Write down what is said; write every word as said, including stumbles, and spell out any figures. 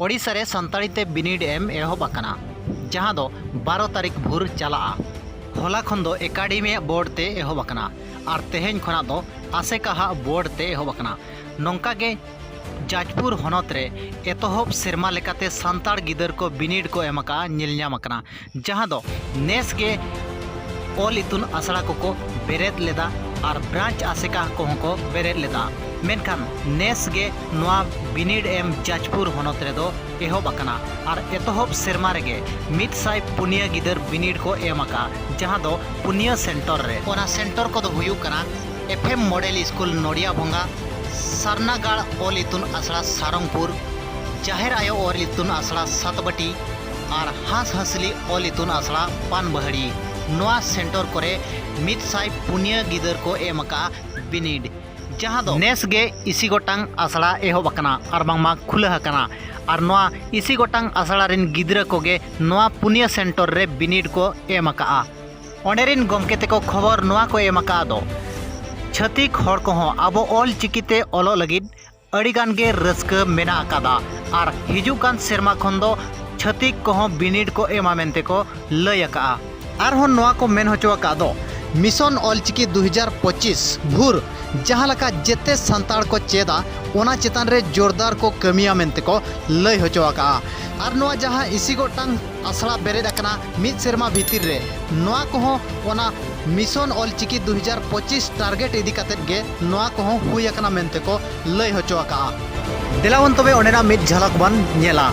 ᱳᱰᱤᱥᱟ ᱨᱮ ᱥᱟᱱᱛᱟᱲᱤ ᱛᱮ ᱵᱤᱱᱤᱰ ᱮᱢ ᱮᱦᱚᱵ ᱟᱠᱟᱱᱟ, ᱡᱟᱦᱟᱸ ᱫᱚ ᱵᱟᱨᱚ ᱛᱟᱹᱨᱤᱠᱷ ᱵᱷᱳᱨ ᱪᱟᱞᱟᱜᱼᱟ᱾ ᱦᱚᱞᱟ ᱠᱷᱚᱱ ᱫᱚ ᱮᱠᱟᱰᱮᱢᱤᱭᱟᱜ ᱵᱳᱨᱰ ᱛᱮ ᱮᱦᱚᱵ ᱟᱠᱟᱱᱟ ᱟᱨ ᱛᱮᱦᱮᱧ ᱠᱷᱚᱱᱟᱜ ᱫᱚ ᱟᱥᱮᱠᱟ ᱦᱟᱜ ᱵᱳᱨᱰ ᱛᱮ ᱮᱦᱚᱵ ᱟᱠᱟᱱᱟ᱾ ᱱᱚᱝᱠᱟ ᱜᱮ ᱡᱟᱡᱽᱯᱩᱨ ᱦᱚᱱᱚᱛ ᱨᱮ ᱮᱛᱚᱦᱚᱵ ᱥᱮᱨᱢᱟ ᱞᱮᱠᱟᱛᱮ ᱥᱟᱱᱛᱟᱲ ᱜᱤᱫᱟᱹᱨ ᱠᱚ ᱵᱤᱱᱤᱰ ᱠᱚ ᱮᱢ ᱟᱠᱟᱫᱼᱟ, ᱧᱮᱞ ᱧᱟᱢ ᱟᱠᱟᱱᱟ, ᱡᱟᱦᱟᱸ ᱫᱚ ᱱᱮᱥ ᱜᱮ ᱚᱞ ᱤᱛᱩᱱ ᱟᱥᱲᱟ ᱠᱚᱠᱚ ᱵᱮᱨᱮᱫ ᱞᱮᱫᱟ ᱟᱨ ᱵᱨᱟᱧᱪ ᱟᱥᱮᱠᱟ ᱠᱚᱦᱚᱸ ᱠᱚ ᱵᱮᱨᱮᱫ ᱞᱮᱫᱟ᱾ ᱢᱮᱱᱠᱷᱟᱱ ᱱᱮᱥ ᱜᱮ ᱱᱚᱣᱟ ᱵᱤᱱᱤᱰ ᱮᱢ ᱡᱟᱡᱽᱯᱩᱨ ᱦᱚᱱᱚᱛ ᱨᱮᱫᱚ ᱮᱦᱚᱵ ᱟᱠᱟᱱᱟ ᱟᱨ ᱮᱛᱚᱦᱚᱵ ᱥᱮᱨᱢᱟ ᱨᱮᱜᱮ ᱢᱤᱫ ᱥᱟᱭ ᱯᱩᱱᱭᱟᱹ ᱜᱤᱫᱟᱹᱨ ᱵᱤᱱᱤᱰ ᱠᱚ ᱮᱢ ᱟᱠᱟᱫᱼᱟ, ᱡᱟᱦᱟᱸ ᱫᱚ ᱯᱩᱱᱭᱟᱹ ᱥᱮᱱᱴᱚᱨ ᱨᱮ᱾ ᱚᱱᱟ ᱥᱮᱱᱴᱚᱨ ᱠᱚᱫᱚ ᱦᱩᱭᱩᱜ ᱠᱟᱱᱟ ᱮᱯᱷ ᱮᱢ ᱢᱚᱰᱮᱞ ᱥᱠᱩᱞ ᱱᱚᱲᱤᱭᱟ ᱵᱷᱚᱸᱜᱟ, ᱥᱟᱨᱱᱟᱜᱟᱲ ᱚᱞ ᱤᱛᱩᱱ ᱟᱥᱲᱟ ᱥᱟᱨᱚᱝᱯᱩᱨ, ᱡᱟᱦᱮᱨ ᱟᱭᱳ ᱚᱞ ᱤᱛᱩᱱ ᱟᱥᱲᱟ ᱥᱟᱛᱵᱟᱹᱴᱤ ᱟᱨ ᱦᱟᱸᱥ ᱦᱟᱸᱥᱞᱤ ᱚᱞ ᱤᱛᱩᱱ ᱟᱥᱲᱟ ᱯᱟᱱᱵᱟᱦᱟᱲᱤ᱾ ᱱᱚᱣᱟ ᱥᱮᱱᱴᱚᱨ ᱠᱚᱨᱮ ᱢᱤᱫ ᱥᱟᱭ ᱯᱩᱱᱭᱟᱹ ᱜᱤᱫᱟᱹᱨ ᱠᱚ ᱮᱢ ᱟᱠᱟᱫᱼᱟ ᱵᱤᱱᱤᱰ, ᱡᱟᱦᱟᱸ ᱫᱚ ᱱᱮᱥ ᱜᱮ ᱤᱥᱤ ᱜᱚᱴᱟᱝ ᱟᱥᱲᱟ ᱮᱦᱚᱵ ᱟᱠᱟᱱᱟ ᱟᱨ ᱵᱟᱝᱢᱟ ᱠᱷᱩᱞᱟᱹ ᱟᱠᱟᱱᱟ᱾ ᱟᱨ ᱱᱚᱣᱟ ᱤᱥᱤ ᱜᱚᱴᱟᱝ ᱟᱥᱲᱟ ᱨᱮᱱ ᱜᱤᱫᱽᱨᱟᱹ ᱠᱚᱜᱮ ᱱᱚᱣᱟ ᱯᱩᱱᱭᱟᱹ ᱥᱮᱱᱴᱚᱨ ᱨᱮ ᱵᱤᱱᱤᱰ ᱠᱚ ᱮᱢ ᱟᱠᱟᱫᱼᱟ᱾ ᱚᱸᱰᱮ ᱨᱮᱱ ᱜᱚᱢᱠᱮ ᱛᱮᱠᱚ ᱠᱷᱚᱵᱚᱨ ᱱᱚᱣᱟ ᱠᱚ ᱮᱢ ᱟᱠᱟᱫ ᱫᱚ, ᱪᱷᱟᱹᱛᱤᱠ ᱦᱚᱲ ᱠᱚᱦᱚᱸ ᱟᱵᱚ ᱚᱞ ᱪᱤᱠᱤ ᱛᱮ ᱚᱞᱚᱜ ᱞᱟᱹᱜᱤᱫ ᱟᱹᱰᱤ ᱜᱟᱱ ᱜᱮ ᱨᱟᱹᱥᱠᱟᱹ ᱢᱮᱱᱟᱜ ᱟᱠᱟᱫᱟ ᱟᱨ ᱦᱤᱡᱩᱜ ᱠᱟᱱ ᱥᱮᱨᱢᱟ ᱠᱷᱚᱱ ᱫᱚ ᱪᱷᱟᱹᱛᱤᱠ ᱠᱚᱦᱚᱸ ᱵᱤᱱᱤᱰ ᱠᱚ ᱮᱢᱟ ᱢᱮᱱᱛᱮ ᱠᱚ ᱞᱟᱹᱭ ᱟᱠᱟᱫᱼᱟ᱾ ᱟᱨᱦᱚᱸ ᱱᱚᱣᱟ ᱠᱚ ᱢᱮᱱ ᱦᱚᱪᱚ ᱟᱠᱟᱫ ᱫᱚ, ᱢᱤᱥᱚᱱ ᱚᱞᱪᱤᱠᱤ ᱫᱩ ᱦᱟᱡᱟᱨ ᱯᱚᱸᱪᱤᱥ ᱵᱷᱳᱨ ᱡᱟᱦᱟᱸ ᱞᱮᱠᱟ ᱡᱮᱛᱮ ᱥᱟᱱᱛᱟᱲ ᱠᱚ ᱪᱮᱫᱟ, ᱚᱱᱟ ᱪᱮᱛᱟᱱ ᱨᱮ ᱡᱳᱨᱫᱟᱨ ᱠᱚ ᱠᱟᱹᱢᱤᱭᱟ ᱢᱮᱱᱛᱮ ᱠᱚ ᱞᱟᱹᱭ ᱦᱚᱪᱚ ᱟᱠᱟᱫᱼᱟ᱾ ᱟᱨ ᱱᱚᱣᱟ ᱡᱟᱦᱟᱸ ᱤᱥᱤ ᱜᱚᱴᱟᱝ ᱟᱥᱲᱟ ᱵᱮᱨᱮᱫ ᱟᱠᱟᱱᱟ ᱢᱤᱫ ᱥᱮᱨᱢᱟ ᱵᱷᱤᱛᱤᱨ ᱨᱮ, ᱱᱚᱣᱟ ᱠᱚᱦᱚᱸ ᱚᱱᱟ ᱢᱤᱥᱚᱱ ᱚᱞᱪᱤᱠᱤ ᱫᱩ ᱦᱟᱡᱟᱨ ᱯᱚᱸᱪᱤᱥ ᱴᱟᱨᱜᱮᱴ ᱤᱫᱤ ᱠᱟᱛᱮᱫ ᱜᱮ ᱱᱚᱣᱟ ᱠᱚᱦᱚᱸ ᱦᱩᱭ ᱟᱠᱟᱱᱟ ᱢᱮᱱᱛᱮ ᱠᱚ ᱞᱟᱹᱭ ᱦᱚᱪᱚ ᱟᱠᱟᱫᱼᱟ᱾ ᱫᱮᱞᱟ ᱵᱚᱱ ᱛᱚᱵᱮ ᱚᱸᱰᱮᱱᱟᱜ ᱢᱤᱫ ᱡᱷᱟᱞᱟᱠ ᱵᱚᱱ ᱧᱮᱞᱟ᱾